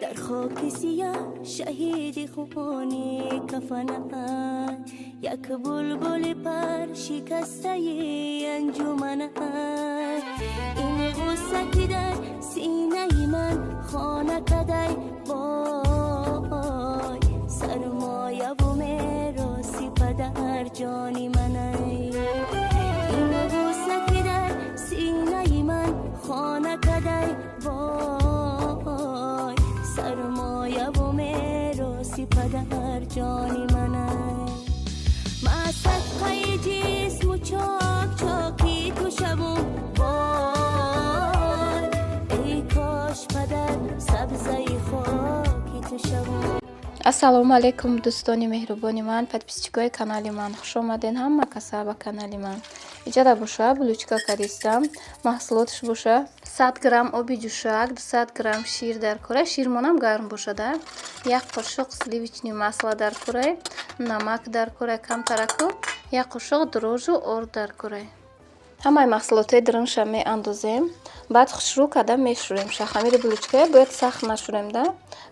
Дар хоки сиёҳ шаҳиди хуни кафанай, як булбули пар шикастаи анҷуманай. Ин ғусса ки дар синаи ман хона кадай, вой, сармояву мероси падар ҷони манай. Ин ғусса ки дар синаи ман хона кадай, вой, сармояву мероси падар ҷони манай. Ма садқаи ҷисму чок чоки ту шавум, вой, эй кош, падар, сабзаи хоки ту шавум. Ассалому алайкум, дӯстони меҳрубони ман, подписчикои канали ман. Хуш омадед ҳама каса ба канали ман. Иҷада боша, булочка кардистам. Маҳсулоташ боша: 100 грамм оби ҷӯшак, 200 грамм шир дар кора, ширмонам гарм бошада, як қошуқ сливочный масло дар кора, намак дар кора камтараку, як қошуқ дрожжу орд дар кора. Ҳамаи маҳсулотҳои дарунша меандозем, баъд хушрӯ карда мешӯрем. Хамири булочкая бояд сахт нашӯрем да,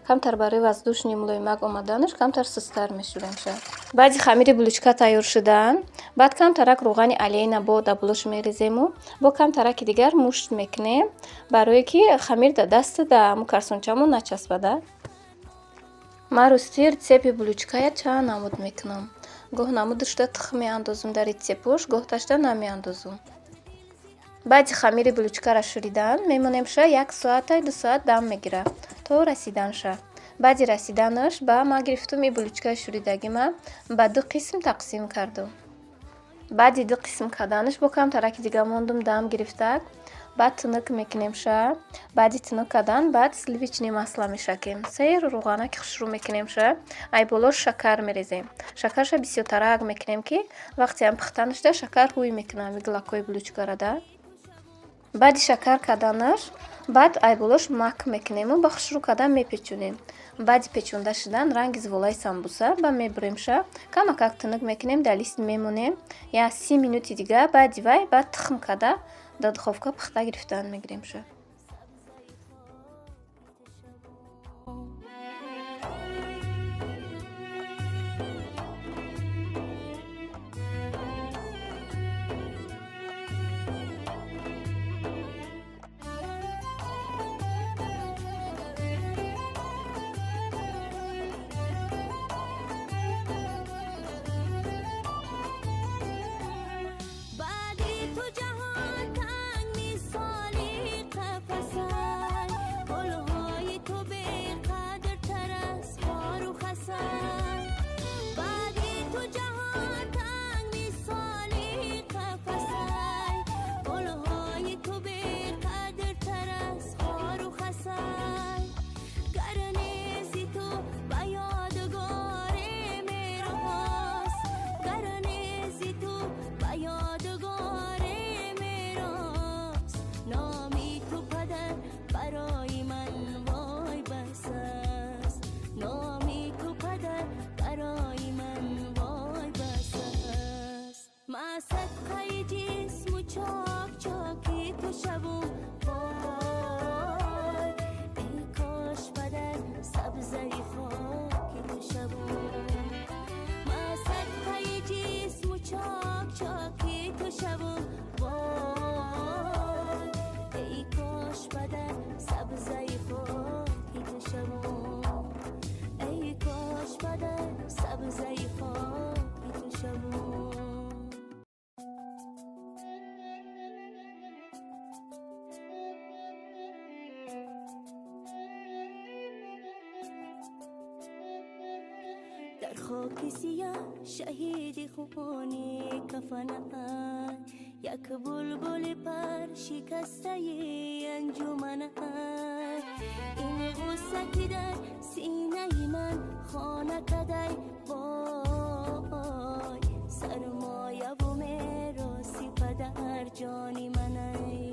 камтар барои воздушный мулоимак омаданаш камтар сусттар мешӯремша. Баъди хамири булочка тайёр шудан, баъд камтарак рӯғани Олейна бо даблош мерезему, бо камтараки дигар мушт мекунем, барое ки хамир да дасту да ҳамун карсончамон начаспада. Ман рости рецепти булочкая чанд намуд мекунам. Гоҳ намудашда тухм меандозум дар рецептош, гоҳ ташда намеандозум. Баъди хамири булочкаро шӯридан, мемонемша, як соата, 2 соат дам мегирад то расиданша. Баъди расиданаш ба ман гирифтум, и булочкаи шӯридагима ба ду қисм тақсим кардум. Баъди ду қисм карданаш, бо камтараки дига мондум дам гирифтак, баъд тунук мекунемша. Баъди тунук кардан, баъд сливочный масло мешакем, сер рӯғанаки хушрӯ мекунемша, ай боло шакар мерезем. Шакарша бисёртарак мекунем, ки вақте ҳам пухтанашда шакар ҳуй мекунад ами гилакҳои булочкара да. Баъди шакар карданаш, баъд ай болош мак мекунему, ба хушрӯ кардан мепечонем. Баъди печонда шудан, ранги зволаи самбуса ба мебуремша, камакак тунук мекунем, дар лист мемонем як 30 минути дига. Баъди вай баъд тухм карда, дар духовка пухта гирифтан мегиремша. Баъди ту ҷаҳон танг мисоли қафасай, гулҳои ту беқадртар аз хору хасай. Баъди ту ҷаҳон танг мисоли қафасай, гулҳои ту беқадртар аз хору хасай. Гар нези ту ба ёдгоре мерос, гар нези ту ба ёдгоре мерос, номи ту, падар, барои ман вой бас аст. Номи ту, падар, барои ман вой бас аст. Ма садқаи ҷисму чок чоки ту шавум, вой, эй кош, падар, сабзаи хоки ту шавум. Ма садқаи ҷисму чок чоки ту шавум, вой, эй кош, падар, сабзаи хоки ту шавум. Эй кош, падар, сабзаи хоки ту шавум. Дар хоки сиёҳ шаҳиди хуни кафанай, як булбули пар шикастаи анҷуманай. Ин ғусса ки дар синаи ман хона кадай, вой, сармояву мероси падар ҷони манай.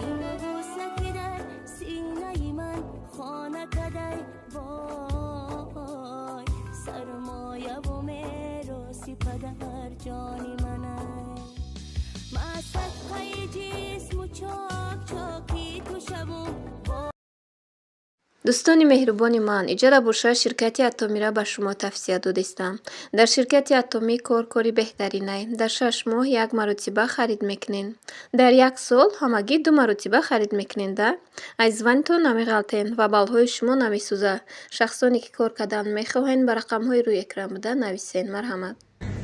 Ин ғусса ки дар синаи ман хона кадай, вой, сармояву мероси падар ҷони манай. Ма садқаи ҷисму чок чоки ту шавум. Дӯстони меҳрубони ман, иҷора боша, ширкати Атомиро ба шумо тавсия додистам. Дар ширкати Атомӣ кор кори беҳтаринай. Дар 6 моҳ як маротиба харид мекунен. Дар як сол ҳамагӣ ду маротиба харид мекунен да. Аз званитон намеғалтен ва баллҳои шумо намесӯзад. Шахсоне ки кор кардан мехоҳен, ба рақамҳои рӯи экран буда нависен. Марҳамат.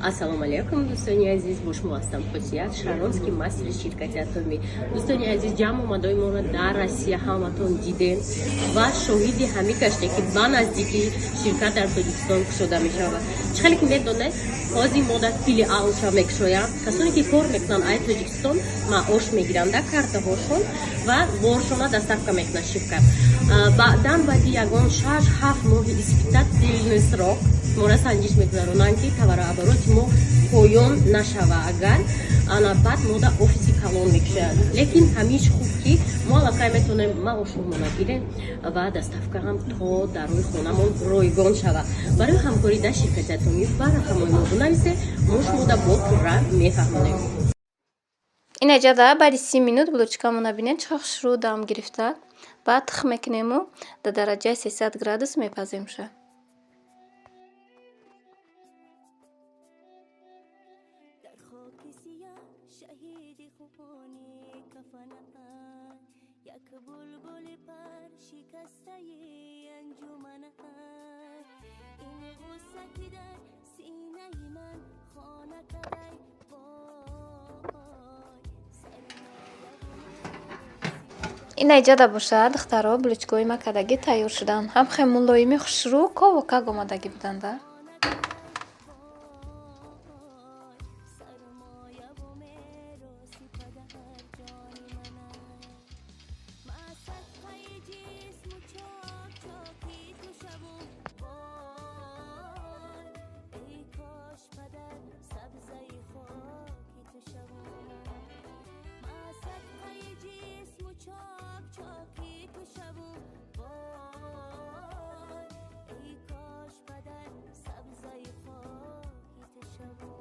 Ассалому алайкум, дӯстони азиз, бо шумо ҳастам Хусият Шаронский, мастери ширкати Атомӣ. Дӯстони азиз, ҷамъ омадои моро дар Россия ҳаматон дидем ва шоҳиди ҳамин гаштем, ки ба наздикӣ ширкат дар Тоҷикистон кушода мешавад. Чӣ хеле ки медонед, ҳозир мо дар филиалша мекушоям. Касоне ки кор мекунанд, ай Тоҷикистон маош мегиранд дар картаҳошон ва боршона доставка мекунад ширкат. Баъдан баъди ягон 6-7 моҳи испытательный срок мора санҷиш мегузаронанд, ки товарообороти мо поён нашава. Агар ана баъд мода офиси калон мекушояд, лекин ҳамиш хуб, ки мо аллакай метавонем маошҳомона гирем ва доставка ҳам то дарои хонамон ройгон шавад. Барои ҳамкорӣ дар ширкати Атомӣ ба рақамҳои мо бинависед, мо шумода бо пурра мефаҳмонем. Инаҷада баъди 30 минут булочкамона бинед, чӣ хушрӯ дам гирифта. Баъд тих мекунему дар дараҷаи 300 градус мепаземша. Дар хоки сиёҳ шаҳиди хуни кафанат, як булбули пар шикастаи анҷуманат. Ин ғусса ки дар синаи ман хона кадай, вой, сармояву. Инаҷада боша, духтаро, булочкаҳои ма кардагӣ тайёр шуданд. Ҳам хеле мулоими, хушрӯ, кову как омадагӣ буданда. Сармояву мероси падар ҷони манай. Ма садқаи ҷисму чок чоки ту шавум, вой, эй кош падар сабзаи хоки ту шавум. Ма садқаи ҷисму чок чоки ту шавум, вой, эй кош падар сабзаи хоки ту шавум.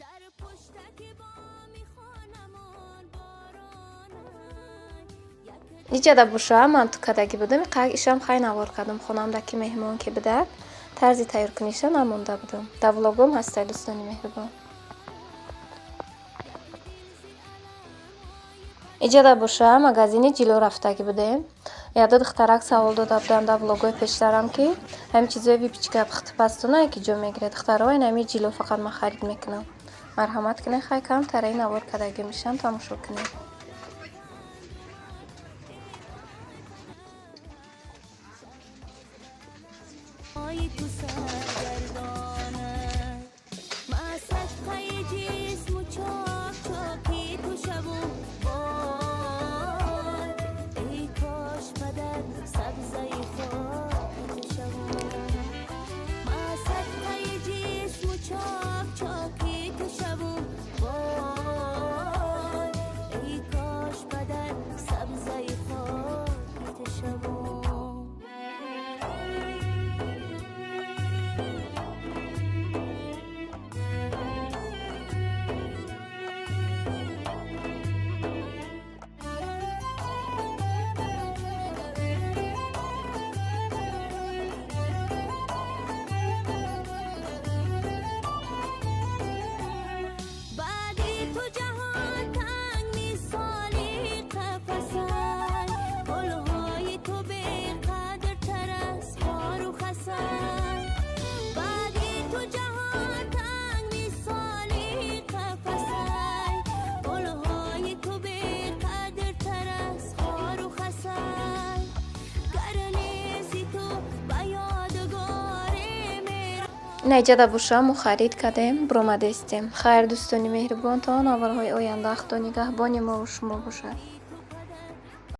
Дар пуштаки боми хонамон боронай як. Иҷада боша, манту кардагӣ будам, иқак ишам хай навор кардам. Хонамда ки меҳмон ки бидад, тарзи тайёркуниша намонда будам. Дар влогом ҳастай, дӯстони меҳрубон. Иҷада боша, магазини Ҷило рафтагӣ будем. Яду духтарак савол дода буданд дар влогҳои пештарам, ки ҳамин чизои выпечка, пухтупазтона ки ҷо мегиред. Духтаро, ин ҳамин Ҷило фақат ман харид мекунам. Марҳамат кунед, хай камтараи навор кардагӣ мешам, тамошо кунед. Ой, ту саргардонай. Ма садқаи ҷисму чок чоки ту шавум, вой, эй кош падар сабзаи хоки ту шавум. Ма садқаи ҷисму чок чоки ту шавум, вой, эй кош падар сабзаи хоки ту шавум. Баъди ту ҷаҳон танг мисоли қафасай, гулҳои ту беқадртар аз хору хасай. Баъди ту ҷаҳон танг мисоли қафасай, гулҳои ту беқадртар аз хору хасай. Гар нези ту ба ёдгоре мера. Инаҷада боша, мо харид кардем, биромадестем. Хайр, дӯстони меҳрубон, то наворҳои оянда, Худо нигаҳбони мову шумо бошад.